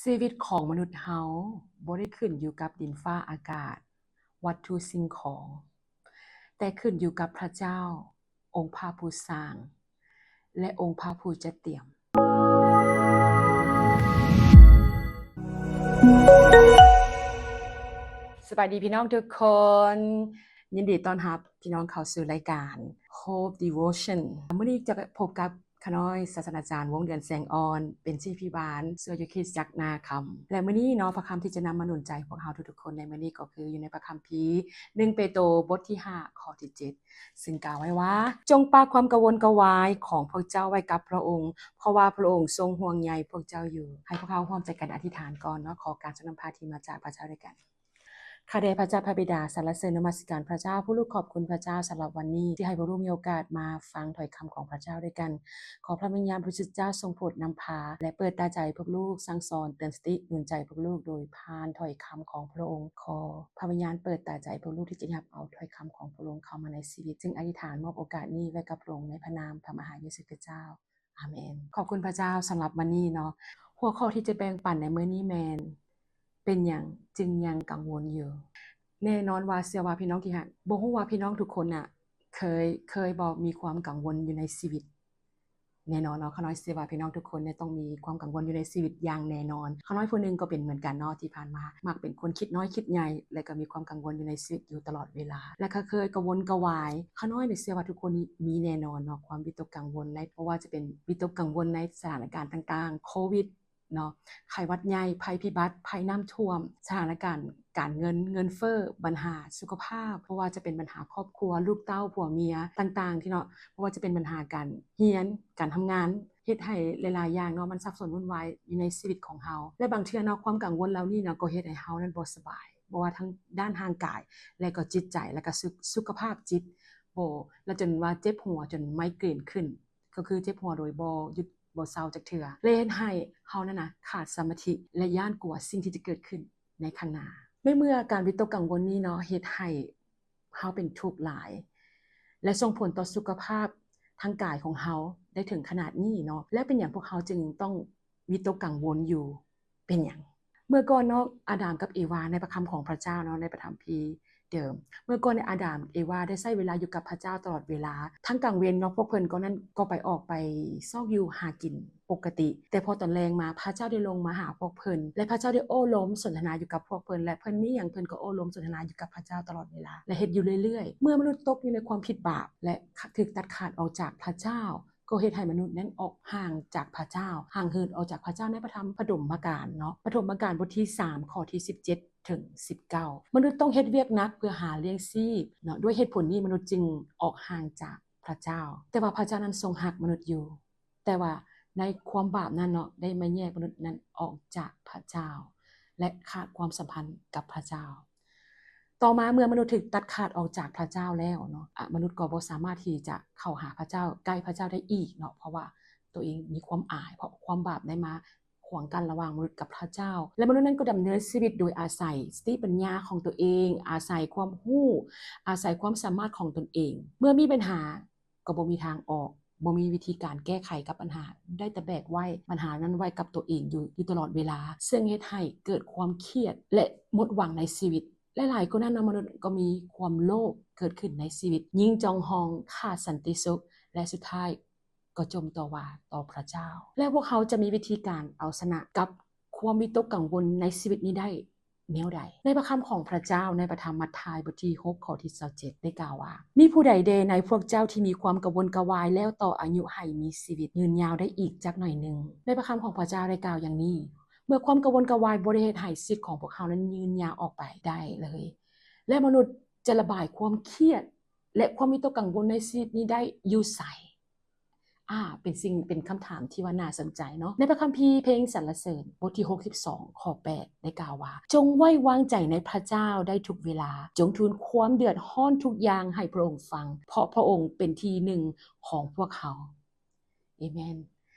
ຊີວິດຂອງມະນຸດເຮົາບໍ່ໄດ້ຂຶ້ນຢູ່ກັບດິນຟ້າອາກາດ, ວັດຖຸສິ່ງຂອງ, ແຕ່ຂຶ້ນຢູ່ກັບພະເຈົ້າ, ອົງພະຜູ້ສ້າງ ແລະ ອົງພະຜູ້ຈັດຕຽມ. ສະບາຍດີພີ່ນ້ອງທຸກຄົນ, ຍິນດີຕ້ອນຮັບພີ່ນ້ອງເຂົ້າສູ່ລາຍການ Hope Devotion. ມື້ນີ້ຈະພົບກັບຂ້ານ້ອຍສາສະດາຈານ ວົງເດືອນ ແສງອ່ອນ, ເປັນຊີພິບານເຊື້ອຢູ່ຄຣິສຕະຈັກນາຄຳ. ແລະ ມື້ນີ້ເນາະ, ພະຄຳທີ່ຈະນຳມາໜູນໃຈພວກເຮົາທຸກໆຄົນໃນມື້ນີ້ກໍຄືຢູ່ໃນພະຄຳພີ ໜຶ່ງເປໂຕ ບົດທີຫ້າ ຂໍ້ທີເຈັດ ຊຶ່ງກ່າວໄວ້ວ່າ, ຈົ່ງປະຄວາມກະວົນກະວາຍຂອງພວກເຈົ້າໄວ້ກັບພະອົງ, ເພາະວ່າພະອົງຊົງຫ່ວງໃຍພວກເຈົ້າຢູ່. ໃຫ້ພວກເຮົາຮ່ວມໃຈກັນອະທິຖານກ່ອນເນາະ, ຂໍການຊົງນຳພາທີ່ມາຈາກພະເຈົ້າດ້ວຍກັນ. ຂ້າແດ່ພະເຈົ້າພະບິດາ, ສັນລະເສີນນະມັດສະການພະເຈົ້າ. ພວກລູກຂອບຄຸນພະເຈົ້າສຳລັບວັນນີ້ ທີ່ໃຫ້ພວກລູກມີໂອກາດມາຟັງຖ້ອຍຄຳຂອງພະເຈົ້າດ້ວຍກັນ. ຂໍພະວິນຍານບໍລິສຸດເຈົ້າຊົງໂປດນຳພາ ແລະ ເປີດຕາໃຈພວກລູກ, ສັ່ງສອນ, ເຕືອນສະຕິ, ໜູນໃຈພວກລູກໂດຍຜ່ານຖ້ອຍຄຳຂອງພະອົງ. ຂໍພະວິນຍານເປີດຕາໃຈພວກລູກທີ່ຈະຮັບເອົາຖ້ອຍຄຳຂອງພະອົງເຂົ້າມາໃນຊີວິດ. ຈຶ່ງອະທິຖານມອບໂອກາດນີ້ໄວ້ກັບພະອົງໃນພະນາມພະມະຫາເຢຊູຄຣິສເຈົ້າ. ອາເມນ. ຂອບຄຸນພະເຈົ້າສຳລັບວັນນີ້ເນາະ. ຫົວຂໍ້ທີ່ຈະແບ່ງປັນໃນມື້ນີ້ແມ່ນ ເປັນຫຍັງຈຶ່ງຍັງກັງວົນຢູ່? ແນ່ນອນວ່າ ເຊື່ອວ່າພີ່ນ້ອງທີ່ຮັກ, ບໍ່ຮູ້ວ່າພີ່ນ້ອງທຸກຄົນນະ ເຄີຍ, ເຄີຍບໍ່ມີຄວາມກັງວົນຢູ່ໃນຊີວິດ? ແນ່ນອນເນາະ, ຂ້ານ້ອຍເຊື່ອວ່າພີ່ນ້ອງທຸກຄົນເນຍຕ້ອງມີຄວາມກັງວົນຢູ່ໃນຊີວິດຢ່າງແນ່ນອນ. ຂ້ານ້ອຍຜູ້ໜຶ່ງກໍເປັນເໝືອນກັນເນາະ, ທີ່ຜ່ານມາມັກເປັນຄົນຄິດນ້ອຍຄິດໃຫຍ່ ແລະ ກໍມີຄວາມກັງວົນຢູ່ໃນຊີວິດຢູ່ຕະຫຼອດເວລາ ແລະ ກໍເຄີຍກັງວົນກະວາຍ. ຂ້ານ້ອຍນີ້ເຊື່ອວ່າທຸກຄົນນີ້ມີແນ່ນອນເນາະ, ຄວາມວິຕົກກັງວົນໃນ, ບໍ່ວ່າຈະເປັນວິຕົກກັງວົນໃນສະຖານະການຕ່າງໆ, ໂຄວິດເນາະ, ໄຂ້ຫວັດໃຫຍ່, ໄພພິບັດ, ໄພນ້ຳຖ້ວມ, ສະຖານະການການເງິນ, ເງິນເຟີ້, ບັນຫາສຸຂະພາບ, ບໍ່ວ່າຈະເປັນບັນຫາຄອບຄົວ, ລູກເຕົ້າ, ຜົວເມຍຕ່າງໆ ທີ່ເນາະ, ບໍ່ວ່າຈະເປັນບັນຫາການຮຽນ, ການທຳງານ, ເຮັດໃຫ້ຫຼາຍໆຢ່າງເນາະ ມັນສັບສົນວຸ່ນວາຍຢູ່ໃນຊີວິດຂອງເຮົາ ແລະ ບາງເທື່ອເນາະ ຄວາມກັງວົນເຫຼົ່ານີ້ເນາະ ກໍເຮັດໃຫ້ເຮົານັ້ນບໍ່ສະບາຍ ບໍ່ວ່າທາງດ້ານຮ່າງກາຍ ແລະ ກໍຈິດໃຈ ແລະ ກໍສຸກ ສຸຂະພາບຈິດ ບໍ່ ລະຈົນວ່າເຈັບຫົວ ຈົນໄມເກຣນຂຶ້ນ ກໍຄືເຈັບຫົວໂດຍບໍ່ຢຸດບໍ່ເຊົາຈັກເທື່ອ ແລະ ເຮັດໃຫ້ເຮົານັ້ນນະຂາດສະມາທິ ແລະ ຢ້ານກົວສິ່ງທີ່ຈະເກີດຂຶ້ນໃນຂ້າງໜ້າ. ໃນເມື່ອການວິຕົກກັງວົນນີ້ເນາະ ເຮັດໃຫ້ ເຮົາເປັນທຸກຫຼາຍ ແລະ ສົ່ງຜົນຕໍ່ສຸຂະພາບທາງກາຍຂອງເຮົາໄດ້ເຖິງຂະໜາດນີ້ເນາະ ແລ້ວເປັນຫຍັງພວກເຮົາຈຶ່ງຕ້ອງວິຕົກກັງວົນຢູ່? ເປັນຫຍັງ? ເມື່ອກ່ອນເນາະ ອາດາມກັບເອວາ ໃນພະຄຳຂອງພະເຈົ້າເນາະ ໃນພະທຳພີເດີມ ເມື່ອກ່ອນນີ້ອາດາມ ເອວາ ໄດ້ໃຊ້ເວລາຢູ່ກັບພະເຈົ້າຕະຫຼອດເວລາ ທັງກາງເວັນເນາະ ພວກເພິ່ນກໍນັ້ນກໍໄປ ອອກໄປຊອກຢູ່ຫາກິນ ປົກກະຕິ ແຕ່ພໍຕອນແລງມາ ພະເຈົ້າໄດ້ລົງມາຫາພວກເພິ່ນ ແລະ ພະເຈົ້າໄດ້ໂອ້ລົມສົນທະນາຢູ່ກັບພວກເພິ່ນ ແລະ ເພິ່ນມີຫຍັງເພິ່ນກໍໂອ້ລົມສົນທະນາຢູ່ກັບພະເຈົ້າຕະຫຼອດເວລາ ແລະ ເຮັດຢູ່ເລື້ອຍໆ. ເມື່ອມະນຸດຕົກຢູ່ໃນຄວາມຜິດບາບ ແລະ ຖືກຕັດຂາດອອກຈາກພະເຈົ້າ ກໍເຮັດໃຫ້ມະນຸດນັ້ນອອກຫ່າງຈາກພະເຈົ້າ, ຫ່າງເຫີນອອກຈາກພະເຈົ້າ. ໃນພະທຳປະຖົມມະການເນາະ, ປະຖົມມະການບົດທີສາມ ຂໍ້ທີສິບເຈັດ ເຖິງສິບເກົ້າ ມະນຸດຕ້ອງເຮັດວຽກໜັກເພື່ອຫາລ້ຽງຊີບເນາະ, ດ້ວຍເຫດຜົນນີ້ມະນຸດຈຶ່ງອອກຫ່າງຈາກພະເຈົ້າ. ແຕ່ວ່າພະເຈົ້ານັ້ນຊົງຮັກມະນຸດຢູ່. ແຕ່ວ່າໃນຄວາມບາບນັ້ນເນາະ ໄດ້ມາແຍກມະນຸດນັ້ນອອກຈາກພະເຈົ້າ ແລະ ຂາດຄວາມສຳພັນກັບພະເຈົ້າ. ຕໍ່ມາເມື່ອມະນຸດຖືກຕັດຂາດອອກຈາກພະເຈົ້າແລ້ວເນາະ ອະ ມະນຸດກໍບໍ່ສາມາດທີ່ຈະເຂົ້າຫາພະເຈົ້າ, ໃກ້ພະເຈົ້າໄດ້ອີກເນາະ, ເພາະວ່າຕົວເອງມີຄວາມອາຍ, ເພາະຄວາມບາບໄດ້ມາຂວາງກັ້ນລະຫວ່າງມະນຸດກັບພະເຈົ້າ ແລະ ມະນຸດນັ້ນກໍດຳເນີນຊີວິດໂດຍອາໄສສະຕິປັນຍາຂອງຕົວເອງ, ອາໄສຄວາມຮູ້, ອາໄສຄວາມສາມາດຂອງຕົນເອງ. ເມື່ອມີບັນຫາ ກໍບໍ່ມີທາງອອກ, ບໍ່ມີວິທີການແກ້ໄຂກັບບັນຫາ, ໄດ້ແຕ່ແບກໄວ້ບັນຫານັ້ນໄວ້ກັບຕົວເອງຢູ່, ຢູ່ຕະຫຼອດເວລາ, ເຊິ່ງເຮັດໃຫ້ເກີດຄວາມຄຽດ ແລະ ໝົດຫວັງໃນຊີວິດ. ຫຼາຍໆກວ່ານັ້ນເນາະ, ມະນຸດກໍມີຄວາມໂລບເກີດຂຶ້ນໃນຊີວິດ, ຍິ່ງຈອງຮອງ, ຂາດສັນຕິສຸກ ແລະ ສຸດທ້າຍກໍຈົ່ມຕໍ່ວ່າຕໍ່ພະເຈົ້າ. ແລ້ວພວກເຮົາຈະມີວິທີການເອົາຊະນະກັບຄວາມວິຕົກກັງວົນໃນຊີວິດນີ້ໄດ້ ແນວໃດ? ໃນພະຄຳຂອງພະເຈົ້າ ໃນພະທຳມັດທາຍ ບົດທີຫົກ ຂໍ້ທີຊາວເຈັດ ໄດ້ກ່າວວ່າ, ມີຜູ້ໃດແດ່ໃນພວກເຈົ້າທີ່ມີຄວາມກະວົນກະວາຍແລ້ວຕໍ່ອາຍຸໃຫ້ມີຊີວິດຍືນຍາວໄດ້ອີກຈັກໜ້ອຍໜຶ່ງ? ໃນພະຄຳຂອງພະເຈົ້າໄດ້ກ່າວຢ່າງນີ້, ເມື່ອຄວາມກະວົນກະວາຍບໍ່ໄດ້ເຮັດໃຫ້ຊີວິດຂອງພວກເຮົານັ້ນຍືນຍາວອອກໄປໄດ້ເລີຍ, ແລະ ມະນຸດຈະລະບາຍຄວາມຄຽດ ແລະ ຄວາມວິຕົກກັງວົນໃນຊີວິດນີ້ໄດ້ຢູ່ໃສ? ອາ ເປັນສິ່ງ, ເປັນຄຳຖາມທີ່ວ່າໜ້າສົນໃຈເນາະ. ໃນພະຄຳພີເພງສັນລະເສີນ ບົດທີຫົກສິບສອງ ຂໍ້ແປດ ໄດ້ກ່າວວ່າ, ຈົ່ງໄວ້ວາງໃຈໃນພະເຈົ້າໄດ້ທຸກເວລາ, ຈົ່ງທູນຄວາມເດືອດຮ້ອນທຸກຢ່າງໃຫ້ພະອົງຟັງ, ເພາະພະອົງເປັນທີ່ໜຶ່ງຂອງພວກເຮົາ. ເອເມນ.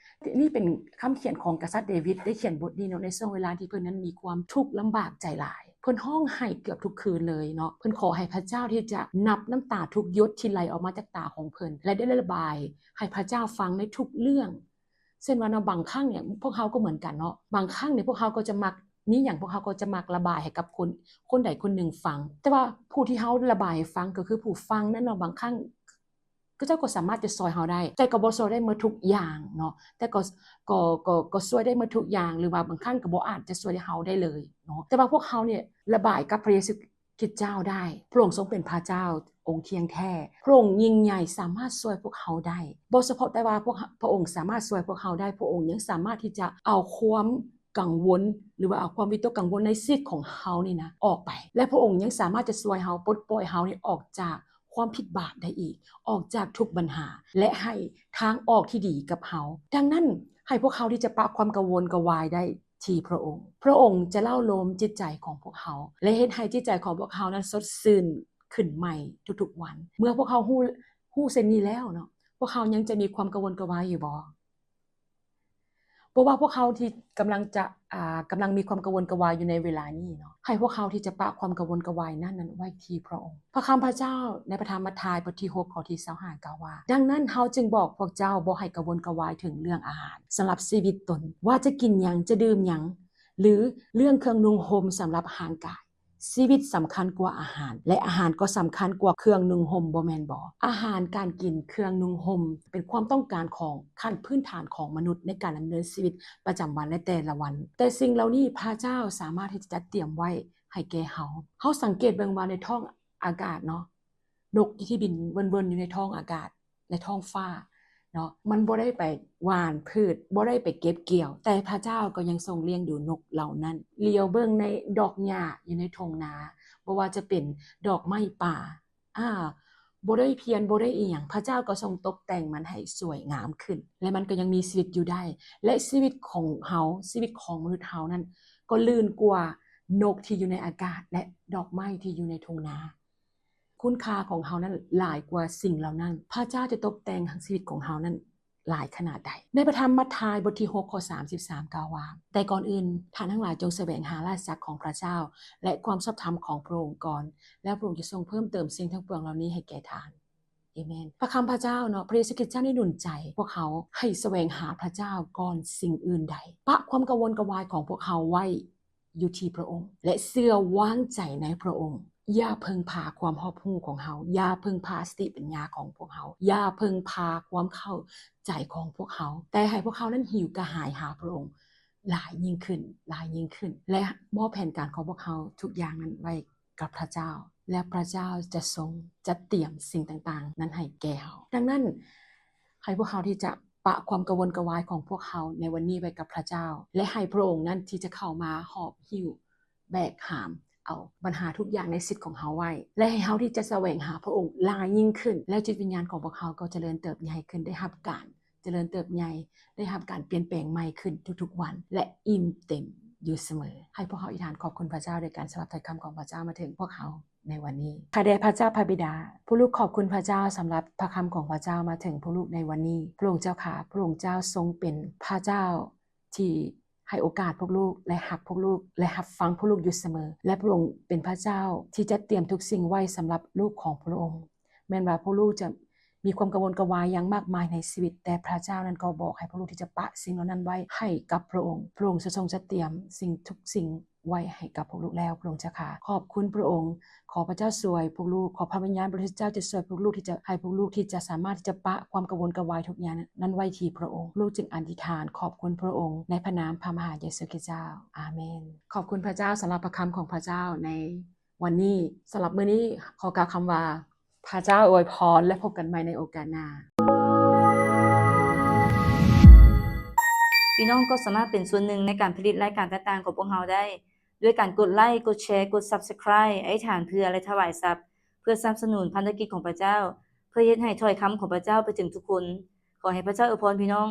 ນີ້ເປັນຄຳຂຽນຂອງກະສັດເດວິດ ໄດ້ຂຽນບົດນີ້ເນາະ ໃນຊ່ວງເວລາທີ່ເພິ່ນນັ້ນມີຄວາມທຸກລຳບາກໃຈຫຼາຍ. ເພິ່ນຮ້ອງໄຫ້ເກືອບທຸກຄືນເລີຍເນາະ. ເພິ່ນຂໍໃຫ້ພະເຈົ້າທີ່ຈະນັບນ້ຳຕາທຸກຢົດທີ່ໄຫຼອອກມາຈາກຕາຂອງເພິ່ນ ແລະ ໄດ້ລະບາຍໃຫ້ພະເຈົ້າຟັງໃນທຸກເລື່ອງ ເຊັ່ນວ່າເນາະ ບາງຄັ້ງເນຍ ພວກເຮົາກໍເໝືອນກັນເນາະ ບາງຄັ້ງເນຍ ພວກເຮົາກໍຈະມັກ ມີຫຍັງພວກເຮົາກໍຈະມັກລະບາຍໃຫ້ກັບຄົນ ຄົນໃດຄົນໜຶ່ງຟັງ ແຕ່ວ່າຜູ້ທີ່ເຮົາລະບາຍໃຫ້ຟັງກໍຄືຜູ້ຟັງນັ້ນເນາະ ບາງຄັ້ງ ເຂົາເຈົ້າກໍສາມາດຈະຊ່ວຍເຮົາໄດ້ ແຕ່ກໍບໍ່ຊ່ວຍໄດ້ໝົດທຸກຢ່າງເນາະ ແຕ່ກໍ ກໍ ກໍ ກໍຊ່ວຍໄດ້ໝົດທຸກຢ່າງ ຫຼືວ່າບາງຄັ້ງກໍບໍ່ອາດຈະຊ່ວຍເຮົາໄດ້ເລີຍເນາະ ແຕ່ວ່າພວກເຮົາເນຍລະບາຍກັບພະເຢຊູຄຣິສເຈົ້າໄດ້ ພະອົງຊົງເປັນພະເຈົ້າອົງທ່ຽງແທ້ ພະອົງຍິ່ງໃຫຍ່ ສາມາດຊ່ວຍພວກເຮົາໄດ້ ບໍ່ສະເພາະແຕ່ວ່າພວກ ພະອົງສາມາດຊ່ວຍພວກເຮົາໄດ້ ພະອົງຍັງສາມາດທີ່ຈະເອົາຄວາມກັງວົນ ຫຼືວ່າເອົາຄວາມວິຕົກກັງວົນໃນຊີວິດຂອງເຮົານີ້ນະອອກໄປ ແລະ ພະອົງຍັງສາມາດຈະຊ່ວຍເຮົາ ປົດປ່ອຍເຮົານີ້ອອກຈາກ ຄວາມຜິດບາບໄດ້ອີກ ອອກຈາກທຸກບັນຫາ ແລະ ໃຫ້ທາງອອກທີ່ດີກັບເຮົາ. ດັ່ງນັ້ນ, ໃຫ້ພວກເຮົາທີ່ຈະປະຄວາມກະວົນກະວາຍໄດ້ທີ່ພະອົງ. ພະອົງຈະເລົ້າໂລມຈິດໃຈຂອງພວກເຮົາ ແລະ ເຮັດໃຫ້ຈິດໃຈຂອງພວກເຮົານັ້ນສົດຊື່ນຂຶ້ນໃໝ່ທຸກໆວັນ. ເມື່ອພວກເຮົາຮູ້, ຮູ້ເຊັ່ນນີ້ແລ້ວເນາະ, ພວກເຮົາຍັງຈະມີຄວາມກະວົນກະວາຍຢູ່ບໍ່? ບໍ່ວ່າພວກເຮົາທີ່ກຳລັງຈະ, ອ່າ, ກຳລັງມີຄວາມກະວົນກະວາຍຢູ່ໃນເວລານີ້ເນາະ, ໃຫ້ພວກເຮົາທີ່ຈະປະຄວາມກະວົນກະວາຍນັ້ນ, ນັ້ນໄວ້ທີ່ພະອົງ. ພະຄຳພະເຈົ້າໃນພະທຳມັດທາຍບົດທີຫົກ ຂໍ້ທີຊາວຫ້າ ກ່າວວ່າ, ດັ່ງນັ້ນເຮົາຈຶ່ງບອກພວກເຈົ້າບໍ່ໃຫ້ກະວົນກະວາຍເຖິງເລື່ອງອາຫານສຳລັບຊີວິດຕົນ, ວ່າຈະກິນຫຍັງ, ຈະດື່ມຫຍັງ, ຫຼື ເລື່ອງເຄື່ອງນຸ່ງຫົ່ມສຳລັບຮ່າງກາຍ. ຊີວິດສຳຄັນກວ່າອາຫານ ແລະ ອາຫານກໍສຳຄັນກວ່າເຄື່ອງນຸ່ງຫົ່ມ ບໍ່ແມ່ນບໍ? ອາຫານ, ການກິນ, ເຄື່ອງນຸ່ງຫົ່ມ ເປັນຄວາມຕ້ອງການຂອງຂັ້ນພື້ນຖານຂອງມະນຸດໃນການດຳເນີນຊີວິດປະຈຳວັນໃນແຕ່ລະວັນ. ແຕ່ສິ່ງເຫຼົ່ານີ້ພະເຈົ້າສາມາດທີ່ຈະຈັດຕຽມໄວ້ໃຫ້ແກ່ເຮົາ. ເຮົາສັງເກດເບິ່ງວ່າໃນທ້ອງອາກາດເນາະ, ນົກທີ່ບິນເວີນໆຢູ່ໃນທ້ອງອາກາດ ໃນທ້ອງຟ້າເນາະ, ມັນບໍ່ໄດ້ໄປຫວ່ານພືດ, ບໍ່ໄດ້ໄປເກັບກ່ຽວ, ແຕ່ພະເຈົ້າກໍຍັງຊົງລ້ຽງດູນົກເຫຼົ່ານັ້ນ. ຫຼຽວເບິ່ງໃນດອກຫຍ້າຢູ່ໃນທົ່ງນາ, ບໍ່ວ່າຈະເປັນດອກໄມ້ປ່າ, ອາ, ບໍ່ໄດ້ພຽນ, ບໍ່ໄດ້ອີ່ຫຍັງ, ພະເຈົ້າກໍຊົງຕົກແຕ່ງມັນໃຫ້ສວຍງາມຂຶ້ນ, ແລະ ມັນກໍຍັງມີຊີວິດຢູ່ໄດ້. ແລະ ຊີວິດຂອງເຮົາ, ຊີວິດຂອງມະນຸດເຮົານັ້ນ ກໍລື່ນກວ່ານົກທີ່ຢູ່ໃນອາກາດ ແລະ ດອກໄມ້ທີ່ຢູ່ໃນທົ່ງນາ. ຄຸນຄ່າຂອງເຮົານັ້ນຫຼາຍກວ່າສິ່ງເຫຼົ່ານັ້ນ. ພະເຈົ້າຈະຕົບແຕ່ງໃຫ້ຊີວິດຂອງເຮົານັ້ນຫຼາຍຂະໜາດໃດ? ໃນພະທຳມັດທາຍບົດທີຫົກ ຂໍ້ສາມສິບສາມ ກ່າວວ່າ, ແຕ່ກ່ອນອື່ນ, ທ່ານທັງຫຼາຍຈົ່ງສະແຫວງຫາລາຊະຈັກຂອງພະເຈົ້າ ແລະ ຄວາມຊອບທຳຂອງພະອົງກ່ອນ, ແລ້ວພະອົງຈະຊົງເພີ່ມເຕີມສິ່ງທັງປວງເຫຼົ່ານີ້ໃຫ້ແກ່ທ່ານ. ເອເມນ. ພະຄຳພະເຈົ້າເນາະ, ພະເຢຊູຄຣິດເຈົ້າໄດ້ໜູນໃຈພວກເຮົາໃຫ້ສະແຫວງຫາພະເຈົ້າກ່ອນສິ່ງອື່ນໃດ. ປະຄວາມກະວົນກະວາຍຂອງພວກເຮົາໄວ້ ຢູ່ທີ່ພະອົງ ແລະ ເຊື່ອວາງໃຈໃນພະອົງ. ຢ່າເພິ່ງພາຄວາມຮອບຮູ້ຂອງເຮົາ, ຢ່າເພິ່ງພາສະຕິປັນຍາຂອງພວກເຮົາ, ຢ່າເພິ່ງພາຄວາມເຂົ້າໃຈຂອງພວກເຮົາ, ແຕ່ໃຫ້ພວກເຮົານັ້ນຫິວກະຫາຍຫາພະອົງຫຼາຍຍິ່ງຂຶ້ນ, ຫຼາຍຍິ່ງຂຶ້ນ, ແລະ ມອບແຜນການຂອງພວກເຮົາທຸກຢ່າງນັ້ນໄວ້ກັບພະເຈົ້າ, ແລະ ພະເຈົ້າຈະຊົງຈັດຕຽມສິ່ງຕ່າງໆນັ້ນໃຫ້ແກ່ເຮົາ. ດັ່ງນັ້ນ, ໃຫ້ພວກເຮົາທີ່ຈະປະຄວາມກະວົນກະວາຍຂອງພວກເຮົາໃນວັນນີ້ໄວ້ກັບພະເຈົ້າ ແລະ ໃຫ້ພະອົງນັ້ນທີ່ຈະເຂົ້າມາຫອບຫິ້ວແບກຫາມເອົາບັນຫາທຸກຢ່າງໃນຊີວິດຂອງເຮົາໄວ້ ແລະ ໃຫ້ເຮົາທີ່ຈະສະແຫວງຫາພະອົງຫຼາຍຍິ່ງຂຶ້ນ ແລ້ວຈິດວິນຍານຂອງພວກເຮົາກໍຈະເລີນເຕີບໃຫຍ່ຂຶ້ນ, ໄດ້ຮັບການຈະເລີນເຕີບໃຫຍ່, ໄດ້ຮັບການປ່ຽນແປງໃໝ່ຂຶ້ນທຸກໆວັນ ແລະ ອີ່ມເຕັມຢູ່ສະເໝີ. ໃຫ້ພວກເຮົາອະທິຖານຂອບຄຸນພະເຈົ້າດ້ວຍກັນສຳລັບຖ້ອຍຄຳຂອງພະເຈົ້າມາເຖິງພວກເຮົາ ໃນວັນນີ້. ຂ້າແດ່ພະເຈົ້າພະບິດາ, ພວກລູກຂອບຄຸນພະເຈົ້າສຳລັບພະຄຳຂອງພະເຈົ້າມາເຖິງພວກລູກໃນວັນນີ້. ພະອົງເຈົ້າຂ້າ, ພະອົງເຈົ້າຊົງເປັນພະເຈົ້າທີ່ໃຫ້ໂອກາດພວກລູກ ແລະ ຮັກພວກລູກ ແລະ ຮັບຟັງພວກລູກຢູ່ສະເໝີ ແລະ ພະອົງເປັນພະເຈົ້າທີ່ຈັດຕຽມທຸກສິ່ງໄວ້ສຳລັບລູກຂອງພະອົງ. ແມ່ນວ່າພວກລູກຈະມີຄວາມກະວົນກະວາຍຢ່າງມາກມາຍໃນຊີວິດ, ແຕ່ພະເຈົ້ານັ້ນກໍບອກໃຫ້ພວກລູກທີ່ຈະປະສິ່ງເຫຼົ່ານັ້ນໄວ້ໃຫ້ກັບພະອົງ. ພະອົງຈະຊົງຈັດຕຽມສິ່ງທຸກສິ່ງ ໄວ້ໃຫ້ກັບພວກລູກແລ້ວ, ພະອົງເຈົ້າຂ້າ. ຂອບຄຸນພະອົງ. ຂໍພະເຈົ້າຊ່ວຍພວກລູກ. ຂໍພະວິນຍານບໍລິສຸດເຈົ້າຈະຊ່ວຍພວກລູກທີ່ຈະ, ໃຫ້ພວກລູກທີ່ຈະສາມາດທີ່ຈະປະຄວາມກັງວົນກັງວາຍທຸກຢ່າງນັ້ນໄວ້ທີ່ພະອົງ. ລູກຈຶ່ງອະທິຖານຂອບຄຸນພະອົງໃນພະນາມພະມະຫາເຢຊູຄຣິດເຈົ້າ. ອາເມນ. ຂອບຄຸນພະເຈົ້າສຳລັບພະຄຳຂອງພະເຈົ້າໃນ ວັນນີ້. ສຳລັບມື້ນີ້ ຂໍກ່າວຄຳວ່າ ພະເຈົ້າອວຍພອນ ແລະ ພົບກັນໃໝ່ໃນໂອກາດໜ້າ. ພີ່ນ້ອງກໍສາມາດເປັນສ່ວນໜຶ່ງໃນການຜະລິດລາຍການຕ່າງໆຂອງພວກເຮົາໄດ້ ດ້ວຍການກົດໄລ, ກົດແຊ, ກົດ Subscribe, ອະທິຖານເພື່ອ ແລະ ຖວາຍຊັບ ເພື່ອສະໜັບສະໜູນພັນທະກິດຂອງພະເຈົ້າ, ເພື່ອເຮັດໃຫ້ຖ້ອຍຄຳຂອງພະເຈົ້າໄປເຖິງທຸກຄົນ. ຂໍໃຫ້ພະເຈົ້າອວຍພອນພີ່ນ້ອງ.